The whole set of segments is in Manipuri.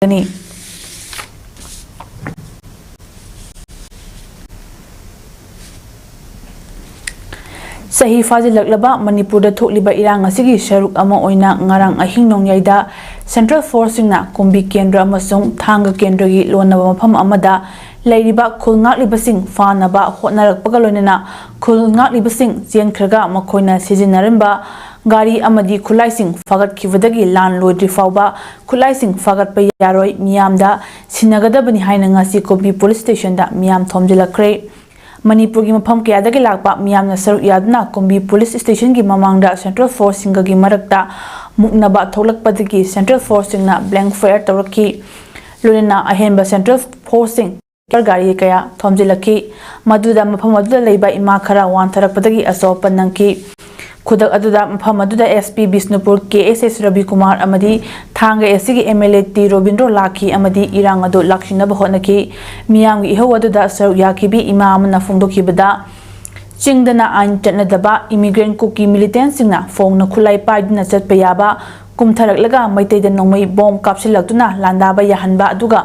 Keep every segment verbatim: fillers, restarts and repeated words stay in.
ꯂꯥꯛꯀꯅꯤ꯫ ꯆꯍꯤ ꯐꯥꯖꯤꯜꯂꯛꯂꯕ ꯃꯅꯤꯄꯨꯔꯗ ꯊꯣꯛꯂꯤꯕ ꯏꯔꯥꯡ ꯑꯁꯤꯒꯤ ꯁꯔꯨꯛ ꯑꯃ ꯑꯣꯏꯅ ꯉꯔꯥꯡ ꯑꯍꯤꯡ ꯅꯣꯡꯌꯥꯏꯗ ꯁꯦꯟꯇ꯭ꯔꯦꯜ ꯐꯣꯔꯁꯁꯤꯡꯅ ꯀꯨꯝꯕꯤ ꯀꯦꯟꯗ꯭ꯔ ꯑꯃꯁꯨꯡ ꯊꯥꯡꯒ ꯀꯦꯟꯗ꯭ꯔꯒꯤ ꯂꯣꯟꯅꯕ ꯃꯐꯝ ꯑꯃꯗ ꯂꯩꯔꯤꯕ ꯈꯨꯜ ꯉꯥꯛꯂꯤꯕꯁꯤꯡ ꯐꯥꯅꯕ ꯍꯣꯠꯅꯔꯛꯄꯒ ꯂꯣꯏꯅꯅ ꯈꯨꯜ ꯉꯥꯛꯂꯤꯕꯁꯤꯡ ꯆꯦꯟꯈ꯭ꯔꯒ ꯃꯈꯣꯏꯅ ꯁꯤꯖꯤꯟꯅꯔꯝꯕ ꯒꯥꯔꯤ ꯑꯃꯗꯤ ꯈꯨꯠꯂꯥꯏꯁꯤꯡ ꯐꯥꯒꯠꯈꯤꯕꯗꯒꯤ ꯂꯥꯟ ꯂꯣꯏꯗ꯭ꯔꯤ ꯐꯥꯎꯕ ꯈꯨꯠꯂꯥꯏꯁꯤꯡ ꯐꯥꯒꯠꯄ ꯌꯥꯔꯣꯏ, ꯃꯤꯌꯥꯝꯗ ꯁꯤꯟꯅꯒꯗꯕꯅꯤ ꯍꯥꯏꯅ ꯉꯁꯤ ꯀꯨꯝꯕꯤ ꯄꯨꯂꯤꯁ ꯁ꯭ꯇꯦꯁꯟꯗ ꯃꯤꯌꯥꯝ ꯊꯣꯝꯖꯤꯜꯂꯛꯈ꯭ꯔꯦ꯫ ꯃꯅꯤꯄꯨꯔꯒꯤ ꯃꯐꯝ ꯀꯌꯥꯗꯒꯤ ꯂꯥꯛꯄ ꯃꯤꯌꯥꯝꯅ ꯁꯔꯨꯛ ꯌꯥꯗꯨꯅ ꯀꯨꯝꯕꯤ ꯄꯨꯂꯤꯁ ꯁ꯭ꯇꯦꯁꯟꯒꯤ ꯃꯃꯥꯡꯗ ꯁꯦꯟꯇ꯭ꯔꯦꯜ ꯐꯣꯔꯁꯁꯤꯡꯒꯒꯤ ꯃꯔꯛꯇ ꯃꯨꯛꯅꯕ ꯊꯣꯛꯂꯛꯄꯗꯒꯤ ꯁꯦꯟꯇ꯭ꯔꯦꯜ ꯐꯣꯔꯁꯁꯤꯡꯅ ꯕ꯭ꯂꯦꯡ ꯐꯥꯌꯔ ꯇꯧꯔꯛꯈꯤ꯫ ꯂꯣꯏꯅꯅ ꯑꯍꯦꯟꯕ ꯁꯦꯟꯇ꯭ꯔꯦꯜ ꯐꯣꯔꯁꯁꯤꯡ ꯒꯥꯔꯤ ꯀꯌꯥ ꯊꯣꯝꯖꯤꯜꯂꯛꯈꯤ꯫ ꯃꯗꯨꯗ ꯃꯐꯝ ꯑꯗꯨꯗ ꯂꯩꯕ ꯏꯃꯥ ꯈꯔ ꯋꯥꯟꯊꯔꯛꯄꯗꯒꯤ ꯑꯁꯣꯛ ꯑꯄꯟ ꯅꯪꯈꯤ꯫ ꯈꯨꯗꯛ ꯑꯗꯨꯗ ꯃꯐꯝ ꯑꯗꯨꯗ ꯑꯦꯁ ꯄꯤ ꯕꯤꯁꯅꯨꯄꯨꯔ ꯀꯦ ꯑꯦꯁ ꯑꯦꯁ ꯔꯕꯤꯀꯨꯃꯥꯔ ꯑꯃꯗꯤ ꯊꯥꯡꯒ ꯑꯦꯁ ꯁꯤꯒꯤ M L A T Robindro ꯂꯥꯛꯈꯤ ꯑꯃꯗꯤ ꯏꯔꯥꯡ ꯑꯗꯨ ꯂꯥꯛꯁꯤꯟꯅꯕ ꯍꯣꯠꯅꯈꯤ꯫ ꯃꯤꯌꯥꯝꯒꯤ ꯏꯍꯧ ꯑꯗꯨꯗ ꯁꯔꯨꯛ ꯌꯥꯈꯤꯕꯤ ꯏꯃꯥ ꯑꯃꯅ ꯐꯣꯡꯗꯣꯛꯈꯤꯕꯗ, ꯆꯤꯡꯗꯅ ꯑꯥꯏꯟ ꯆꯠꯅꯗꯕ ꯏꯃꯤꯒ꯭ꯔꯦꯟ ꯀꯨꯀꯤ ꯃꯤꯂꯤꯇꯦꯟꯁꯤꯡꯅ ꯐꯣꯡꯅ ꯈꯨꯠꯂꯥꯏ ꯄꯥꯏꯗꯨꯅ ꯆꯠꯄ ꯌꯥꯕ, ꯀꯨꯝꯊꯔꯛꯂꯒ ꯃꯩꯇꯩꯗ ꯅꯣꯡꯃꯩ ꯕꯣꯝ ꯀꯥꯞꯁꯤꯜꯂꯛꯇꯨꯅ ꯂꯥꯟꯗꯥꯕ ꯌꯥꯍꯟꯕ, ꯑꯗꯨꯒ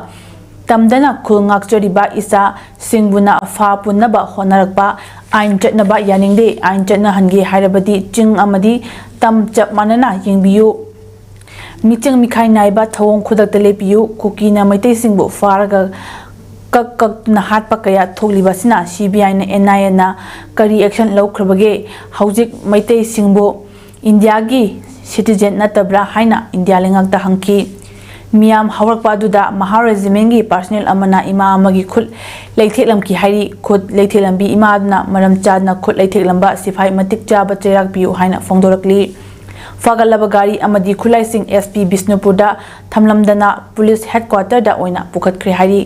ꯇꯝꯗꯅ ꯈꯨꯜ ꯉꯥꯛꯆꯔꯤꯕ ꯏꯆꯥꯁꯤꯡꯕꯨꯅ ꯐꯥ ꯄꯨꯟꯅꯕ ꯍꯣꯠꯅꯔꯛꯄ꯫ ꯑꯥꯏꯟ ꯆꯠꯅꯕ ꯌꯥꯅꯤꯡꯗꯦ꯫ ꯑꯥꯏꯟ ꯆꯠꯅꯍꯟꯒꯦ ꯍꯥꯏꯔꯕꯗꯤ ꯆꯤꯡ ꯑꯃꯗꯤ ꯇꯝ ꯆꯞ ꯃꯥꯟꯅꯅ ꯌꯦꯡꯕꯤꯌꯨ꯫ ꯃꯤꯆꯪ ꯃꯤꯈꯥꯏ ꯅꯥꯏꯕ ꯊꯧꯑꯣꯡ ꯈꯨꯗꯛꯇ ꯂꯦꯞꯄꯤꯌꯨ꯫ ꯀꯨꯀꯤꯅ ꯃꯩꯇꯩꯁꯤꯡꯕꯨ ꯐꯥꯔꯒ ꯀꯛ ꯀꯛꯇꯨꯅ ꯍꯥꯠꯄ ꯀꯌꯥ ꯊꯣꯛꯂꯤꯕ ꯑꯁꯤꯅ ꯁꯤ ꯕꯤ ꯑꯥꯏꯅ ꯑꯦꯟ ꯑꯥꯏ ꯑꯦꯅ ꯀꯔꯤ ꯑꯦꯛꯁꯟ ꯂꯧꯈ꯭ꯔꯕꯒꯦ? ꯍꯧꯖꯤꯛ ꯃꯩꯇꯩꯁꯤꯡꯕꯨ ꯏꯟꯗꯤꯌꯥꯒꯤ ꯁꯤꯇꯤꯖꯦꯟ ꯅꯠꯇꯕ꯭ꯔꯥ ꯍꯥꯏꯅ ꯏꯟꯗꯤꯌꯥ ꯂꯩꯉꯥꯛꯇ ꯍꯪꯈꯤ꯫ ꯃꯤꯌꯥꯝ ꯍꯧꯔꯛꯄ ꯑꯗꯨꯗ ꯃꯍꯥ ꯔꯦꯖꯤꯃꯦꯟꯒꯤ ꯄꯥꯔꯁꯅꯦꯜ ꯑꯃꯅ ꯏꯃꯥ ꯑꯃꯒꯤ ꯈꯨꯠ ꯂꯩꯊꯦꯛꯂꯝꯈꯤ ꯍꯥꯏꯔꯤ꯫ ꯈꯨꯠ ꯂꯩꯊꯦꯛꯂꯝꯕꯤ ꯏꯃꯥ ꯑꯗꯨꯅ ꯃꯔꯝ ꯆꯥꯗꯅ ꯈꯨꯠ ꯂꯩꯊꯦꯛꯂꯝꯕ ꯁꯤꯐꯥꯏ ꯃꯇꯤꯛ ꯆꯥꯕ ꯆꯩꯔꯥꯛ ꯄꯤꯌꯨ ꯍꯥꯏꯅ ꯐꯣꯡꯗꯣꯔꯛꯂꯤ꯫ ꯐꯥꯒꯠꯂꯕ ꯒꯥꯔꯤ ꯑꯃꯗꯤ ꯈꯨꯠꯂꯥꯏꯁꯤꯡ ꯑꯦꯁ ꯄꯤ ꯕꯤꯁꯅꯨꯄꯨꯔꯗ ꯊꯝꯂꯝꯗꯅ ꯄꯨꯂꯤꯁ ꯍꯦꯗꯀ꯭ꯋꯥꯇꯔꯗ ꯑꯣꯏꯅ ꯄꯨꯈꯠꯈ꯭ꯔꯦ ꯍꯥꯏꯔꯤ꯫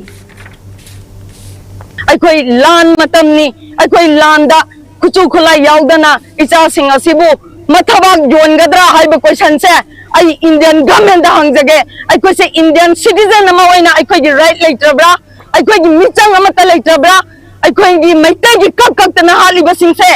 ꯑꯩꯈꯣꯏ ꯂꯥꯟ ꯃꯇꯝꯅꯤ꯫ ꯑꯩꯈꯣꯏ ꯂꯥꯟꯗ ꯈꯨꯠꯁꯨ ꯈꯨꯠꯂꯥꯏ ꯌꯥꯎꯗꯅ ꯏꯆꯥꯁꯤꯡ ꯑꯁꯤꯕꯨ ꯃꯊꯕꯥꯛ ꯌꯣꯟꯒꯗ꯭ꯔꯥ ꯍꯥꯏꯕ ꯀꯣꯏꯁꯟꯁꯦ ꯑꯩ ꯏꯟꯗꯤꯌꯟ ꯒꯃꯦꯟꯗ ꯍꯪꯖꯒꯦ꯫ ꯑꯩꯈꯣꯏꯁꯦ ꯏꯟꯗꯤꯌꯟ ꯁꯤꯇꯤꯖꯟ ꯑꯃ ꯑꯣꯏꯅ ꯑꯩꯈꯣꯏꯒꯤ ꯔꯥꯏꯠ ꯂꯩꯇ꯭ꯔꯕ꯭ꯔꯥ? ꯑꯩꯈꯣꯏꯒꯤ ꯃꯤꯆꯪ ꯑꯃꯠꯇ ꯂꯩꯇ꯭ꯔꯕ꯭ꯔꯥ? ꯑꯩꯈꯣꯏꯒꯤ ꯃꯩꯇꯩꯒꯤ ꯀꯛ ꯀꯛꯇꯅ ꯍꯥꯠꯂꯤꯕꯁꯤꯡꯁꯦ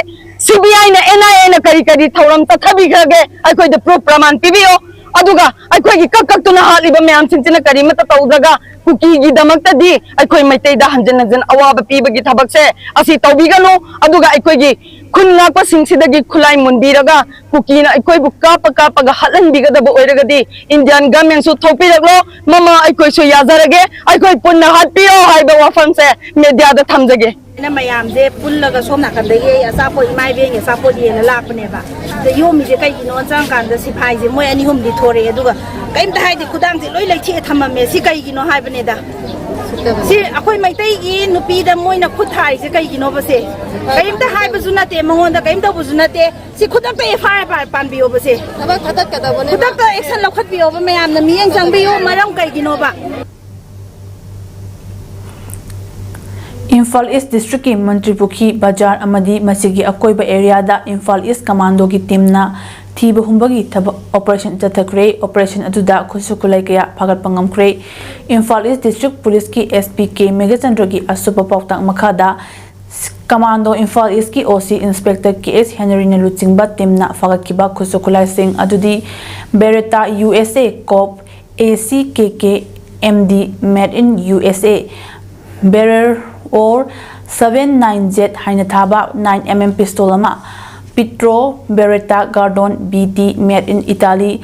ꯁꯤ ꯕꯤ ꯑꯥꯏꯅ, ꯑꯦꯟ ꯑꯥꯏ ꯑꯦꯅ ꯀꯔꯤ ꯀꯔꯤ ꯊꯧꯔꯝ ꯆꯠꯊꯕꯤꯈ꯭ꯔꯒꯦ? ꯑꯩꯈꯣꯏꯗ ꯄ꯭ꯔꯨꯐ ꯄ꯭ꯔꯃꯥꯟ ꯄꯤꯕꯤꯌꯨ꯫ ꯑꯗꯨꯒ ꯑꯩꯈꯣꯏꯒꯤ ꯀꯛ ꯀꯛꯇꯨꯅ ꯍꯥꯠꯂꯤꯕ ꯃꯌꯥꯝꯁꯤꯡꯁꯤꯅ ꯀꯔꯤꯃꯠꯇ ꯇꯧꯗ꯭ꯔꯒ ꯀꯨꯀꯤꯒꯤꯗꯃꯛꯇꯗꯤ ꯑꯩꯈꯣꯏ ꯃꯩꯇꯩꯗ ꯍꯟꯖꯤꯟ ꯍꯟꯖꯤꯟ ꯑꯋꯥꯕ ꯄꯤꯕꯒꯤ ꯊꯕꯛꯁꯦ ꯑꯁꯤ ꯇꯧꯕꯤꯒꯅꯨ꯫ ꯑꯗꯨꯒ ꯑꯩꯈꯣꯏꯒꯤ ꯈꯨꯟ ꯉꯥꯛꯄꯁꯤꯡꯁꯤꯗꯒꯤ ꯈꯨꯠꯂꯥꯏ ꯃꯨꯟꯕꯤꯔꯒ ꯀꯨꯀꯤꯅ ꯑꯩꯈꯣꯏꯕꯨ ꯀꯥꯞꯄ ꯀꯥꯞꯄꯒ ꯍꯥꯠꯍꯟꯕꯤꯒꯗꯕ ꯑꯣꯏꯔꯒꯗꯤ Indian government ꯁꯨ ꯊꯣꯛꯄꯤꯔꯛꯂꯣ꯫ ꯃꯃꯥ, ꯑꯩꯈꯣꯏꯁꯨ ꯌꯥꯖꯔꯒꯦ, ꯑꯩꯈꯣꯏ ꯄꯨꯟꯅ ꯍꯥꯠꯄꯤꯌꯣ ꯍꯥꯏꯕ ꯋꯥꯐꯝꯁꯦ media ꯗ ꯊꯝꯖꯒꯦ꯫ ꯑꯩꯅ ꯃꯌꯥꯝꯁꯦ ꯄꯨꯜꯂꯒ ꯁꯣꯝ ꯅꯥꯀꯟꯗꯒꯤ ꯑꯩ ꯑꯆꯥꯄꯣꯠ, ꯏꯃꯥ ꯏꯕꯦꯟꯒꯤ ꯑꯆꯥꯄꯣꯠ ꯌꯦꯟꯅ ꯂꯥꯛꯄꯅꯦꯕ꯫ ꯑꯗ ꯌꯣꯝꯃꯤꯁꯦ ꯀꯩꯒꯤꯅꯣ ꯆꯪꯉꯀꯥꯟꯗ ꯁꯤꯐꯥꯏꯁꯦ ꯃꯣꯏ ꯑꯅꯤ ꯑꯍꯨꯝꯗꯤ ꯊꯣꯔꯛꯑꯦ, ꯑꯗꯨꯒ ꯀꯩꯝꯇ ꯍꯥꯏꯗꯦ, ꯈꯨꯗꯥꯡꯁꯦ ꯂꯣꯏ ꯂꯩꯊꯦꯛꯑ ꯊꯝꯃꯝꯃꯦ꯫ ꯁꯤ ꯀꯩꯒꯤꯅꯣ ꯍꯥꯏꯕꯅꯤꯗ꯫ ꯁꯤ ꯑꯩꯈꯣꯏ ꯃꯩꯇꯩꯒꯤ ꯅꯨꯄꯤꯗ ꯃꯣꯏꯅ ꯈꯨꯠ ꯊꯥꯔꯤꯁꯦ ꯀꯩꯒꯤꯅꯣꯕ ꯁꯦ? ꯀꯔꯤꯝꯇ ꯍꯥꯏꯕꯁꯨ ꯅꯠꯇꯦ, ꯃꯉꯣꯟꯗ ꯀꯔꯤꯝ ꯇꯧꯕꯁꯨ ꯅꯠꯇꯦ꯫ ꯁꯤ ꯈꯨꯗꯛꯇ F I R ꯄꯥꯟꯕꯤꯌꯣꯕ ꯁꯦ꯫ ꯊꯕꯛ ꯊꯥꯗꯠꯀꯗꯕꯅꯦꯕ꯫ ꯈꯨꯗꯛꯇ action ꯂꯧꯈꯠꯄꯤꯌꯣꯕ ꯃꯌꯥꯝꯅ, ꯃꯤꯠꯌꯦꯡ ꯆꯪꯕꯤꯌꯣ꯫ ꯃꯔꯝ ꯀꯩꯒꯤꯅꯣꯕ? ꯏꯝꯐꯥꯜ ꯏꯁ ꯗꯤꯁꯇ꯭ꯔꯤꯛꯀꯤ ꯃꯟꯇ꯭ꯔꯤꯄꯨꯈ꯭ꯔꯤ ꯕꯖꯥꯔ ꯑꯃꯗꯤ ꯃꯁꯤꯒꯤ ꯑꯀꯣꯏꯕ ꯑꯦꯔꯤꯌꯥꯗ ꯏꯝꯐꯥꯜ ꯏꯁ ꯀꯃꯥꯟꯗꯣꯒꯤ ꯇꯤꯝꯅ ꯊꯤꯕ ꯍꯨꯝꯕꯒꯤ ꯊꯕꯛ ꯑꯣꯄꯔꯦꯁꯟ ꯆꯠꯊꯈ꯭ꯔꯦ꯫ ꯑꯣꯄꯔꯦꯁꯟ ꯑꯗꯨꯗ ꯈꯨꯠꯁꯨ ꯈꯨꯠꯂꯥꯏ ꯀꯌꯥ ꯐꯥꯒꯠꯄ ꯉꯝꯈ꯭ꯔꯦ꯫ ꯏꯝꯐꯥꯜ ꯏꯁ ꯗꯤꯁꯇ꯭ꯔꯤꯛ ꯄꯨꯂꯤꯁꯀꯤ S P K ꯃꯦꯘꯆꯟꯗ꯭ꯔꯒꯤ ꯑꯁꯨꯞꯄ ꯄꯥꯎꯇꯥꯛ ꯃꯈꯥꯗ ꯀꯃꯥꯟꯗꯣ ꯏꯝꯐꯥꯜ ꯏꯁꯀꯤ O C Inspector K S ꯍꯦꯅꯔꯤꯅ ꯂꯨꯆꯤꯡꯕ ꯇꯤꯝꯅ ꯐꯥꯒꯠꯈꯤꯕ ꯈꯨꯠꯁꯨ ꯈꯨꯠꯂꯥꯏꯁꯤꯡ ꯑꯗꯨꯗꯤ Beretta U S A Cope A C K K M D made in U S A, Beretta seven nine Z ꯍꯥꯏꯅ ꯊꯥꯕ nine M M pistol ꯑꯃ, Pietro Beretta Gardon B T made in Italy,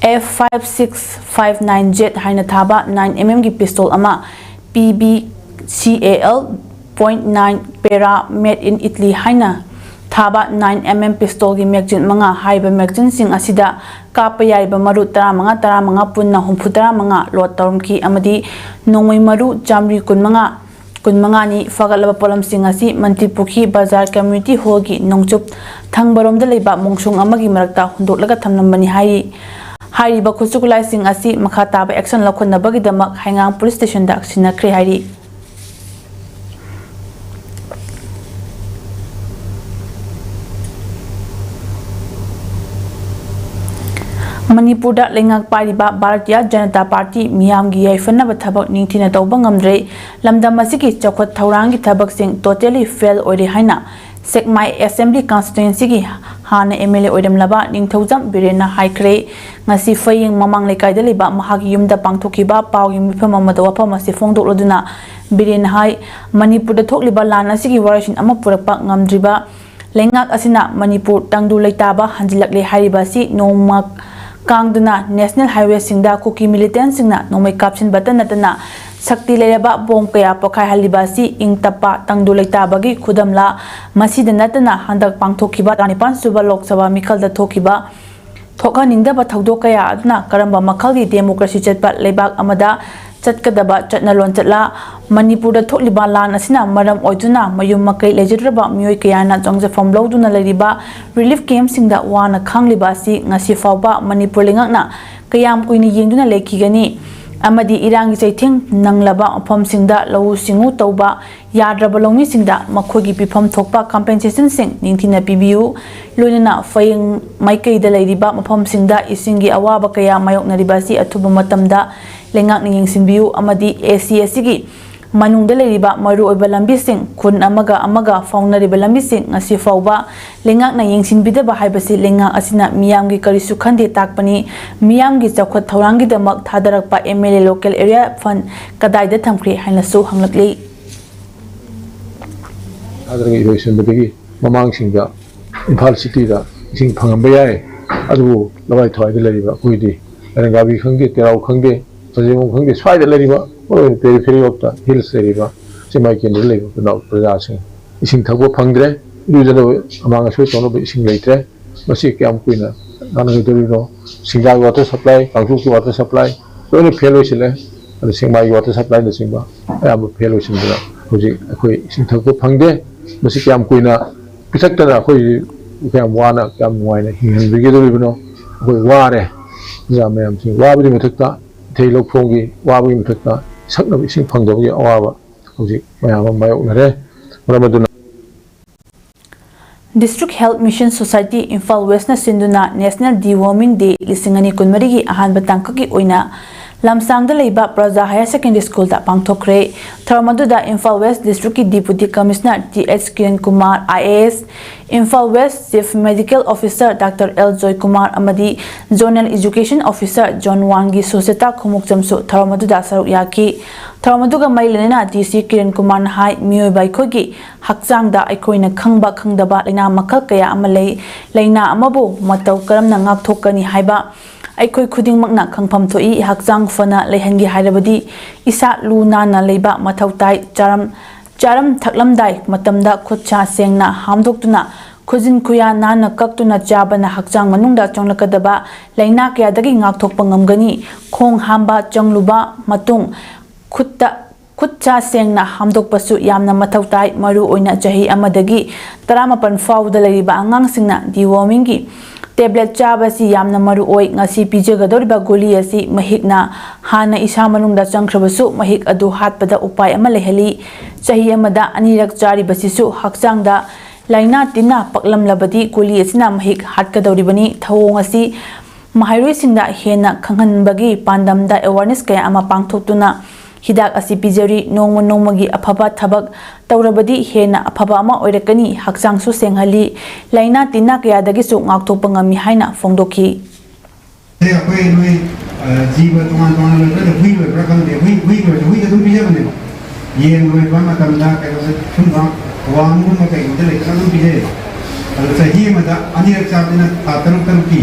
F five six five nine Z ꯍꯥꯏꯅ ꯊꯥꯕ nine M M ꯒꯤ pistol ꯑꯃ, P B C A L point nine Para made in Italy ꯍꯥꯏꯅ ꯊꯥꯕ nine M M pistol ꯒꯤ magazine ꯃꯉꯥ ꯍꯥꯏꯔꯤꯕ magazine ꯁꯤꯡ ꯑꯁꯤꯗ ꯀꯥꯞꯄ ꯌꯥꯔꯤꯕ ꯃꯔꯨ ꯇꯔꯥꯃꯉꯥ, ꯇꯔꯥꯃꯉꯥ ꯄꯨꯟꯅ ꯍꯨꯝꯐꯨꯇꯔꯥꯃꯉꯥ load ꯇꯧꯔꯝꯈꯤ ꯑꯃꯗꯤ ꯅꯣꯡꯃꯩ ꯃꯔꯨ ꯆꯥꯃꯔꯤ ꯀꯨꯟꯃꯉꯥ, ꯀꯨꯟꯃꯉꯥꯅꯤ꯫ ꯐꯥꯒꯠꯂꯕ ꯄꯣꯠꯂꯝꯁꯤꯡ ꯑꯁꯤ ꯃꯟꯇ꯭ꯔꯤꯄꯨꯈ꯭ꯔꯤ ꯕꯖꯥꯔ community hall ꯒꯤ ꯅꯣꯡꯆꯨꯞ ꯊꯪꯕꯔꯣꯝꯗ ꯂꯩꯕ ꯃꯣꯡꯁꯣꯡ ꯑꯃꯒꯤ ꯃꯔꯛꯇ ꯍꯨꯟꯗꯣꯛꯂꯒ ꯊꯝꯂꯝꯕꯅꯤ ꯍꯥꯏꯔꯤ꯫ ꯍꯥꯏꯔꯤꯕ ꯈꯨꯠꯁꯨ ꯈꯨꯠꯂꯥꯏꯁꯤꯡ ꯑꯁꯤ ꯃꯈꯥ ꯇꯥꯕ action ꯂꯧꯈꯠꯅꯕꯒꯤꯗꯃꯛ ꯍꯩꯉꯥꯡ police station ꯗ ꯁꯤꯟꯅꯈ꯭ꯔꯦ ꯍꯥꯏꯔꯤ꯫ ꯃꯅꯤꯄꯨꯔꯗ ꯂꯩꯉꯥꯛ ꯄꯥꯏꯔꯤꯕ ꯚꯥꯔꯇꯤꯌꯥ ꯖꯅꯇꯥ ꯄꯥꯔꯇꯤ ꯃꯤꯌꯥꯝꯒꯤ ꯌꯥꯏꯐꯅꯕ ꯊꯕꯛ ꯅꯤꯡꯊꯤꯅ ꯇꯧꯕ ꯉꯝꯗ꯭ꯔꯦ, ꯂꯝꯗꯝ ꯑꯁꯤꯒꯤ ꯆꯥꯎꯈꯠ ꯊꯧꯔꯥꯡꯒꯤ ꯊꯕꯛꯁꯤꯡ totally fail ꯑꯣꯏꯔꯦ ꯍꯥꯏꯅ ꯁꯦꯛꯃꯥꯏ ꯑꯦꯁꯦꯝꯕ꯭ꯂꯤ ꯀꯟꯁꯇꯤꯇ꯭ꯋꯦꯟꯁꯤꯒꯤ ꯍꯥꯟꯅ ꯑꯦꯝ ꯑꯦꯜ ꯑꯦ ꯑꯣꯏꯔꯝꯂꯕ ꯅꯤꯡꯊꯧꯖꯝ ꯕꯤꯔꯦꯟꯅ ꯍꯥꯏꯈ꯭ꯔꯦ꯫ ꯉꯁꯤ ꯐꯌꯦꯡ ꯃꯃꯥꯡ ꯂꯩꯀꯥꯏꯗ ꯂꯩꯕ ꯃꯍꯥꯛꯀꯤ ꯌꯨꯝꯗ ꯄꯥꯡꯊꯣꯛꯈꯤꯕ ꯄꯥꯎꯒꯤ ꯃꯤꯐꯝ ꯑꯃꯗ ꯋꯥꯐꯝ ꯑꯁꯤ ꯐꯣꯡꯗꯣꯛꯂꯗꯨꯅ ꯕꯤꯔꯦꯟꯅ ꯍꯥꯏ, ꯃꯅꯤꯄꯨꯔꯗ ꯊꯣꯛꯂꯤꯕ ꯂꯥꯟ ꯑꯁꯤꯒꯤ ꯋꯥꯔꯣꯏꯁꯤꯟ ꯑꯃ ꯄꯨꯔꯛꯄ ꯉꯝꯗ꯭ꯔꯤꯕ ꯂꯩꯉꯥꯛ ꯑꯁꯤꯅ ꯃꯅꯤꯄꯨꯔ ꯇꯪꯗꯨ ꯂꯩꯇꯥꯕ ꯍꯟꯖꯤꯜꯂꯛꯂꯦ ꯍꯥꯏꯔꯤꯕ ꯑꯁꯤ ꯅꯣꯡꯃ ꯀꯥꯡꯗꯨꯅ ꯅꯦꯁꯅꯦꯜ ꯍꯥꯏꯋꯦꯁꯤꯡꯗ ꯀꯨꯀꯤ ꯃꯤꯂꯤꯇꯦꯟꯁꯤꯡꯅ ꯅꯣꯡꯃꯩ ꯀꯥꯞꯁꯤꯟꯕꯇ ꯅꯠꯇꯅ ꯁꯛꯇꯤ ꯂꯩꯔꯕ ꯕꯣꯝ ꯀꯌꯥ ꯄꯣꯈꯥꯏꯍꯜꯂꯤꯕ ꯑꯁꯤ ꯏꯪ ꯇꯞꯄ ꯇꯪꯗꯨ ꯂꯩꯇꯥꯕꯒꯤ ꯈꯨꯗꯝꯂ? ꯃꯁꯤꯗ ꯅꯠꯇꯅ ꯍꯟꯗꯛ ꯄꯥꯡꯊꯣꯛꯈꯤꯕ ꯇꯔꯥꯅꯤꯄꯥꯟ ꯁꯨꯕ ꯂꯣꯛ ꯁꯚꯥ ꯃꯤꯈꯜꯗ ꯊꯣꯛꯈꯤꯕ ꯊꯣꯛꯍꯟꯅꯤꯡꯗꯕ ꯊꯧꯗꯣꯛ ꯀꯌꯥ ꯑꯗꯨꯅ ꯀꯔꯝꯕ ꯃꯈꯜꯒꯤ ꯗꯦꯃꯣꯀ꯭ꯔꯦꯁꯤ ꯆꯠꯄ ꯂꯩꯕꯥꯛ ꯑꯃꯗ ꯆꯠꯀꯗꯕ ꯆꯠꯅ ꯂꯣꯟꯆꯠꯂ? ꯃꯅꯤꯄꯨꯔꯗ ꯊꯣꯛꯂꯤꯕ ꯂꯥꯟ ꯑꯁꯤꯅ ꯃꯔꯝ ꯑꯣꯏꯗꯨꯅ ꯃꯌꯨꯝ ꯃꯀꯩ ꯂꯩꯖꯗ꯭ꯔꯕ ꯃꯤꯑꯣꯏ ꯀꯌꯥꯅ ꯆꯪꯖꯐꯝ ꯂꯧꯗꯨꯅ ꯂꯩꯔꯤꯕ ꯔꯤꯂꯤꯐ ꯀꯦꯝꯞꯁꯤꯡꯗ ꯋꯥꯅ ꯈꯥꯡꯂꯤꯕ ꯑꯁꯤ ꯉꯁꯤ ꯐꯥꯎꯕ ꯃꯅꯤꯄꯨꯔ ꯂꯩꯉꯥꯛꯅ ꯀꯌꯥꯝ ꯀꯨꯏꯅ ꯌꯦꯡꯗꯨꯅ ꯂꯩꯈꯤꯒꯅꯤ? ꯑꯃꯗꯤ ꯏꯔꯥꯡꯒꯤ ꯆꯩꯊꯦꯡ ꯅꯪꯂꯕ ꯃꯐꯝꯁꯤꯡꯗ ꯂꯧꯎ ꯁꯤꯡꯎ ꯇꯧꯕ ꯌꯥꯗ꯭ꯔꯕ ꯂꯧꯃꯤꯁꯤꯡꯗ ꯃꯈꯣꯏꯒꯤ ꯄꯤꯐꯝ ꯊꯣꯛꯄ ꯀꯝꯄꯦꯟꯁꯦꯁꯟꯁꯤꯡ ꯅꯤꯡꯊꯤꯅ ꯄꯤꯕꯤꯌꯨ꯫ ꯂꯣꯏꯅꯅ ꯐꯌꯦꯡ ꯃꯥꯏꯀꯩꯗ ꯂꯩꯔꯤꯕ ꯃꯐꯝꯁꯤꯡꯗ ꯏꯁꯤꯡꯒꯤ ꯑꯋꯥꯕ ꯀꯌꯥ ꯃꯥꯌꯣꯛꯅꯔꯤꯕ ꯑꯁꯤ ꯑꯊꯨꯕ ꯃꯇꯝꯗ ꯂꯩꯉꯥꯛꯅ ꯌꯦꯡꯁꯤꯟꯕꯤꯌꯨ ꯑꯃꯗꯤ ꯑꯦ ꯁꯤ ꯑꯁꯤꯒꯤ ꯃꯅꯨꯡꯗ ꯂꯩꯔꯤꯕ ꯃꯔꯨꯑꯣꯏꯕ ꯂꯝꯕꯤꯁꯤꯡ, ꯈꯨꯟ ꯑꯃꯒ ꯑꯃꯒ ꯐꯥꯎꯅꯔꯤꯕ ꯂꯝꯕꯤꯁꯤꯡ ꯉꯁꯤ ꯐꯥꯎꯕ ꯂꯩꯉꯥꯛꯅ ꯌꯦꯡꯁꯤꯟꯕꯤꯗꯕ ꯍꯥꯏꯕꯁꯤ ꯂꯩꯉꯥꯛ ꯑꯁꯤꯅ ꯃꯤꯌꯥꯝꯒꯤ ꯀꯔꯤꯁꯨ ꯈꯟꯗꯦ ꯇꯥꯛꯄꯅꯤ꯫ ꯃꯤꯌꯥꯝꯒꯤ ꯆꯥꯎꯈꯠ ꯊꯧꯔꯥꯡꯒꯤꯗꯃꯛ ꯊꯥꯗꯔꯛꯄ M L A local area fund ꯀꯗꯥꯏꯗ ꯊꯝꯈ꯭ꯔꯦ ꯍꯥꯏꯅꯁꯨ ꯍꯪꯂꯛꯂꯤ꯫ ꯊꯥꯗꯔꯒ ꯏꯔꯣꯏꯁꯤꯟꯕꯗꯒꯤ ꯃꯃꯥꯡꯁꯤꯡꯗ ꯏꯝꯐꯥꯜ ꯁꯤꯇꯤꯗ ꯏꯁꯤꯡ ꯐꯪꯉꯝꯕ ꯌꯥꯏ꯫ ꯑꯗꯨꯕꯨ ꯂꯋꯥꯏ ꯊꯋꯥꯏꯗ ꯂꯩꯔꯤꯕ ꯑꯩꯈꯣꯏꯗꯤ ꯂꯥꯏꯔꯪꯒꯥꯕꯤ ꯈꯪꯗꯦ, ꯇꯦꯔꯥꯎ ꯈꯪꯗꯦ, ꯁꯟꯖꯦꯟꯕꯝ ꯈꯪꯗꯦ, ꯁ꯭ꯋꯥꯏꯗ ꯂꯩꯔꯤꯕ ꯃꯔꯨꯑꯣꯏꯅ periphery of the hills ꯂꯩꯔꯤꯕ ꯆꯤꯡꯃꯥꯏ ꯀꯦꯟꯗ꯭ꯔꯗ ꯂꯩꯕ ꯄ꯭ꯔꯖꯥ-, ꯄ꯭ꯔꯖꯥꯁꯤꯡ ꯏꯁꯤꯡ ꯊꯛꯄ ꯐꯪꯗ꯭ꯔꯦ꯫ ꯏꯔꯨꯖꯅꯕ ꯑꯃꯥꯡ ꯑꯁꯣꯏ ꯇꯧꯅꯕ ꯏꯁꯤꯡ ꯂꯩꯇ꯭ꯔꯦ꯫ ꯃꯁꯤ ꯀꯌꯥꯝ ꯀꯨꯏꯅ ꯀꯥꯟꯅꯒꯗꯧꯔꯤꯅꯣ? ꯁꯤꯡꯖꯥꯒꯤ water supply, ꯀꯥꯡꯆꯨꯞꯀꯤ water supply ꯂꯣꯏꯅ fail ꯑꯣꯏꯁꯤꯜꯂꯦ꯫ ꯑꯗ ꯁꯦꯛꯃꯥꯏꯒꯤ water supplyꯅꯆꯤꯡꯕ ꯑꯌꯥꯝꯕ fail ꯑꯣꯏꯁꯤꯟꯗꯅ ꯍꯧꯖꯤꯛ ꯑꯩꯈꯣꯏ ꯏꯁꯤꯡ ꯊꯛꯄ ꯐꯪꯗꯦ꯫ ꯃꯁꯤ ꯀꯌꯥꯝ ꯀꯨꯏꯅ ꯄꯤꯊꯛꯇꯅ ꯑꯩꯈꯣꯏ ꯀꯌꯥꯝ ꯋꯥꯅ, ꯀꯌꯥꯝ ꯅꯨꯡꯉꯥꯏꯅ ꯍꯤꯡꯍꯟꯕꯤꯒꯗꯧꯔꯤꯕꯅꯣ? ꯑꯩꯈꯣꯏ ꯋꯥꯔꯦ꯫ ꯄ꯭ꯔꯖꯥ ꯃꯌꯥꯝꯁꯤ ꯋꯥꯕꯒꯤ ꯃꯊꯛꯇ, ꯏꯊꯩ ꯂꯧꯈꯣꯡꯒꯤ ꯋꯥꯕꯒꯤ ꯃꯊꯛꯇ, ꯊꯛꯅꯕ ꯏꯁꯤꯡ ꯐꯪꯗꯕꯒꯤ ꯑꯋꯥꯕ ꯍꯧꯖꯤꯛ ꯃꯌꯥꯝ ꯑꯃ ꯃꯥꯌꯣꯛꯅꯔꯦ꯫ ꯃꯔꯝ ꯑꯗꯨꯅ District Health Mission Society Imphal ꯋꯦꯁꯅ ꯁꯤꯟꯗꯨꯅ National Deworming Day ꯂꯤꯁꯤꯡ ꯑꯅꯤ ꯀꯨꯟꯃꯔꯤꯒꯤ ꯑꯍꯥꯟꯕ ꯇꯥꯡꯀꯛꯀꯤ ꯑꯣꯏꯅ ꯂꯝꯁꯥꯡꯗ ꯂꯩꯕ ꯄ꯭ꯔꯖꯥ ꯍꯥꯌꯔ ꯁꯦꯀꯦꯟꯗꯔꯤ ꯁ꯭ꯀꯨꯜꯗ ꯄꯥꯡꯊꯣꯛꯈ꯭ꯔꯦ꯫ ꯊꯧꯔꯝ ꯑꯗꯨꯗ ꯏꯝꯐꯥꯜ ꯋꯦꯁ ꯗꯤꯁꯇ꯭ꯔꯤꯛꯀꯤ deputy commissioner T H Kiran Kumar, I A S, Imphal west chief medical officer doctor L Joy Kumar ꯑꯃꯗꯤ ꯖꯣꯅꯦꯜ ꯑꯦꯖꯨꯀꯦꯁꯟ ꯑꯣꯐꯤꯁꯥꯔ ꯖꯣꯟ ꯋꯥꯡꯒꯤ ꯁꯣꯁꯦꯇꯥ ꯈꯣꯡꯎꯞꯆꯝꯁꯨ ꯊꯧꯔꯝ ꯑꯗꯨꯗ ꯁꯔꯨꯛ ꯌꯥꯈꯤ꯫ ꯊꯧꯔꯝ ꯑꯗꯨꯒ ꯃꯔꯤ ꯂꯩꯅꯅ ꯗꯤ ꯁꯤ ꯀꯤꯔꯟ ꯀꯨꯃꯥꯔꯅ ꯍꯥꯏ, ꯃꯤꯑꯣꯏꯕ ꯑꯩꯈꯣꯏꯒꯤ ꯍꯛꯆꯥꯡꯗ ꯑꯩꯈꯣꯏꯅ ꯈꯪꯕ ꯈꯪꯗꯕ ꯂꯥꯏꯅꯥ ꯃꯈꯜ ꯀꯌꯥ ꯑꯃ ꯂꯩ꯫ ꯂꯥꯏꯅꯥ ꯑꯃꯕꯨ ꯃꯇꯧ ꯀꯔꯝꯅ ꯉꯥꯛꯊꯣꯛꯀꯅꯤ ꯍꯥꯏꯕ ꯑꯩꯈꯣꯏ ꯈꯨꯗꯤꯡꯃꯛꯅ ꯈꯪꯐꯝ ꯊꯣꯛꯏ꯫ ꯍꯛꯆꯥꯡ ꯐꯅ ꯂꯩꯍꯟꯒꯦ ꯍꯥꯏꯔꯕꯗꯤ ꯏꯁꯥ ꯂꯨ ꯅꯥꯟꯅ ꯂꯩꯕ ꯃꯊꯧ ꯇꯥꯏ꯫ ꯆꯥꯔꯝ, ꯆꯥꯔꯝ ꯊꯛꯂꯝꯗꯥꯏ ꯃꯇꯝꯗ ꯈꯨꯠ ꯁꯥ ꯁꯦꯡꯅ ꯍꯥꯝꯗꯣꯛꯇꯨꯅ, ꯈꯨꯖꯤꯟ ꯈꯨꯌꯥ ꯅꯥꯟꯅ ꯀꯛꯇꯨꯅ ꯆꯥꯕꯅ ꯍꯛꯆꯥꯡ ꯃꯅꯨꯡꯗ ꯆꯪꯂꯛꯀꯗꯕ ꯂꯥꯏꯅꯥ ꯀꯌꯥꯗꯒꯤ ꯉꯥꯛꯊꯣꯛꯄ ꯉꯝꯒꯅꯤ꯫ ꯈꯣꯡ ꯍꯥꯝꯕ ꯆꯪꯂꯨꯕ ꯃꯇꯨꯡ ꯈꯨꯠꯇ, ꯈꯨꯠ ꯁꯥ ꯁꯦꯡꯅ ꯍꯥꯝꯗꯣꯛꯄꯁꯨ ꯌꯥꯝꯅ ꯃꯊꯧ ꯇꯥꯏ꯫ ꯃꯔꯨ ꯑꯣꯏꯅ ꯆꯍꯤ ꯑꯃꯗꯒꯤ ꯇꯔꯥꯃꯥꯄꯟ ꯐꯥꯎꯕꯗ ꯂꯩꯔꯤꯕ ꯑꯉꯥꯡꯁꯤꯡꯅ ꯗꯤꯋꯣꯔꯃꯤꯡꯒꯤ ꯇꯦꯕ꯭ꯂꯦꯠ ꯆꯥꯕꯁꯤ ꯌꯥꯝꯅ ꯃꯔꯨ ꯑꯣꯏ꯫ ꯉꯁꯤ ꯄꯤꯖꯒꯗꯧꯔꯤꯕ ꯒꯨꯂꯤ ꯑꯁꯤ ꯃꯍꯤꯛꯅ ꯍꯥꯟꯅ ꯏꯁꯥ ꯃꯅꯨꯡꯗ ꯆꯪꯈ꯭ꯔꯕꯁꯨ, ꯃꯍꯤꯛ ꯑꯗꯨ ꯍꯥꯠꯄꯗ ꯎꯄꯥꯏ ꯑꯃ ꯂꯩꯍꯜꯂꯤ꯫ ꯆꯍꯤ ꯑꯃꯗ ꯑꯅꯤꯔꯛ ꯆꯥꯔꯤꯕꯁꯤꯁꯨ ꯍꯛꯆꯥꯡꯗ ꯂꯥꯏꯅꯥ ꯇꯤꯟꯅ ꯄꯛꯂꯝꯂꯕꯗꯤ ꯒꯨꯂꯤ ꯑꯁꯤꯅ ꯃꯍꯤꯛ ꯍꯥꯠꯀꯗꯧꯔꯤꯕꯅꯤ꯫ ꯊꯧꯑꯣꯡ ꯑꯁꯤ ꯃꯍꯩꯔꯣꯏꯁꯤꯡꯗ ꯍꯦꯟꯅ ꯈꯪꯍꯟꯕꯒꯤ ꯄꯥꯟꯗꯝꯗ ꯑꯦꯋꯥꯔꯅꯦꯁ ꯀꯌꯥ ꯑꯃ ꯄꯥꯡꯊꯣꯛꯇꯨꯅ ꯍꯤꯗꯥꯛ ꯑꯁꯤ ꯄꯤꯖꯔꯤ꯫ ꯅꯣꯡꯃ ꯅꯣꯡꯃꯒꯤ ꯑꯐꯕ ꯊꯕꯛ ꯇꯧꯔꯕꯗꯤ ꯍꯦꯟꯅ ꯑꯐꯕ ꯑꯃ ꯑꯣꯏꯔꯛꯀꯅꯤ꯫ ꯍꯛꯆꯥꯡꯁꯨ ꯁꯦꯡꯍꯜꯂꯤ꯫ ꯂꯥꯏꯅꯥ ꯇꯤꯟꯅ ꯀꯌꯥꯗꯒꯤꯁꯨ ꯉꯥꯛꯊꯣꯛꯄ ꯉꯝꯃꯤ ꯍꯥꯏꯅ ꯐꯣꯡꯗꯣꯛꯈꯤ꯫ ꯑꯩꯈꯣꯏ ꯅꯣꯏ, ꯑ, ꯖꯤꯕ ꯇꯣꯉꯥꯟ ꯇꯣꯉꯥꯟꯅ ꯂꯣꯏꯕꯗ ꯍꯨꯏ ꯂꯣꯏꯕ꯭ꯔꯥ ꯈꯪꯗꯦ, ꯍꯨꯏ, ꯍꯨꯏ ꯂꯣꯏꯔꯁꯨ ꯍꯨꯏꯗ ꯑꯗꯨꯝ ꯄꯤꯖꯕꯅꯦꯕ꯫ ꯌꯦꯟ ꯂꯣꯏꯕ ꯃꯇꯝꯗ ꯀꯩꯅꯣꯗ ꯁꯨꯝꯕ ꯋꯥꯝꯒꯨꯝꯕ ꯀꯩꯒꯨꯝꯕꯗ ꯂꯩꯇꯅ ꯑꯗꯨꯝ ꯄꯤꯖꯩ꯫ ꯑꯗꯣ ꯆꯍꯤ ꯑꯃꯗ ꯑꯅꯤꯔꯛ ꯆꯥꯕꯅꯤꯅ ꯊꯥ ꯇꯔꯨꯛ ꯇꯔꯨꯛꯀꯤ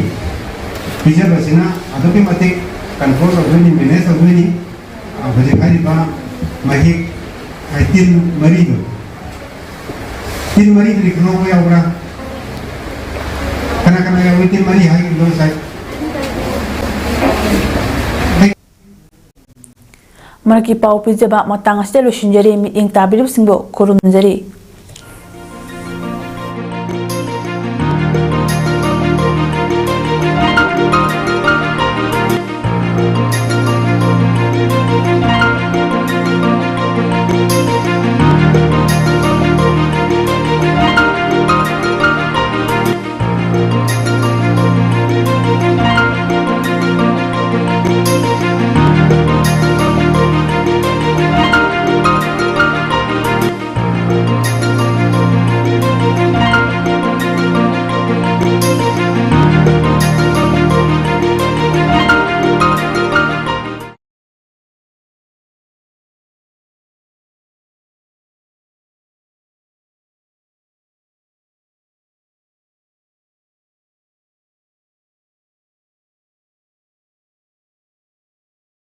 ꯄꯤꯖꯕꯁꯤꯅ ꯑꯗꯨꯛꯀꯤ ꯃꯇꯤꯛ ꯀꯟꯇ꯭ꯔꯣꯜ ꯇꯧꯗꯣꯏꯅꯤ, ꯃꯦꯅꯦꯖ ꯇꯧꯗꯣꯏꯅꯤ꯫ ꯑ, ꯍꯧꯖꯤꯛ ꯍꯥꯏꯔꯤꯕ ꯃꯍꯤꯛ, ꯑ, ꯇꯤꯟ ꯃꯔꯤꯗꯣ, ꯇꯤꯟ ꯃꯔꯤꯗꯨꯗꯤ ꯈꯪꯍꯧꯕ ꯌꯥꯎꯕ꯭ꯔꯥ? ꯀꯅꯥ ꯀꯅꯥ ꯌꯥꯎꯏ ꯇꯤꯟ ꯃꯔꯤ ꯍꯥꯏꯈꯤꯕꯗꯣ ꯉꯁꯥꯏ? ꯃꯔꯛꯀꯤ ꯄꯥꯎ ꯄꯤꯖꯕ ꯃꯇꯥꯡ ꯑꯁꯤꯗ ꯂꯣꯏꯁꯤꯟꯖꯔꯤ꯫ ꯃꯤꯠꯌꯦꯡ ꯇꯥꯕꯤꯔꯤꯕꯁꯤꯡꯕꯨ ꯈꯨꯔꯨꯝꯖꯔꯤ꯫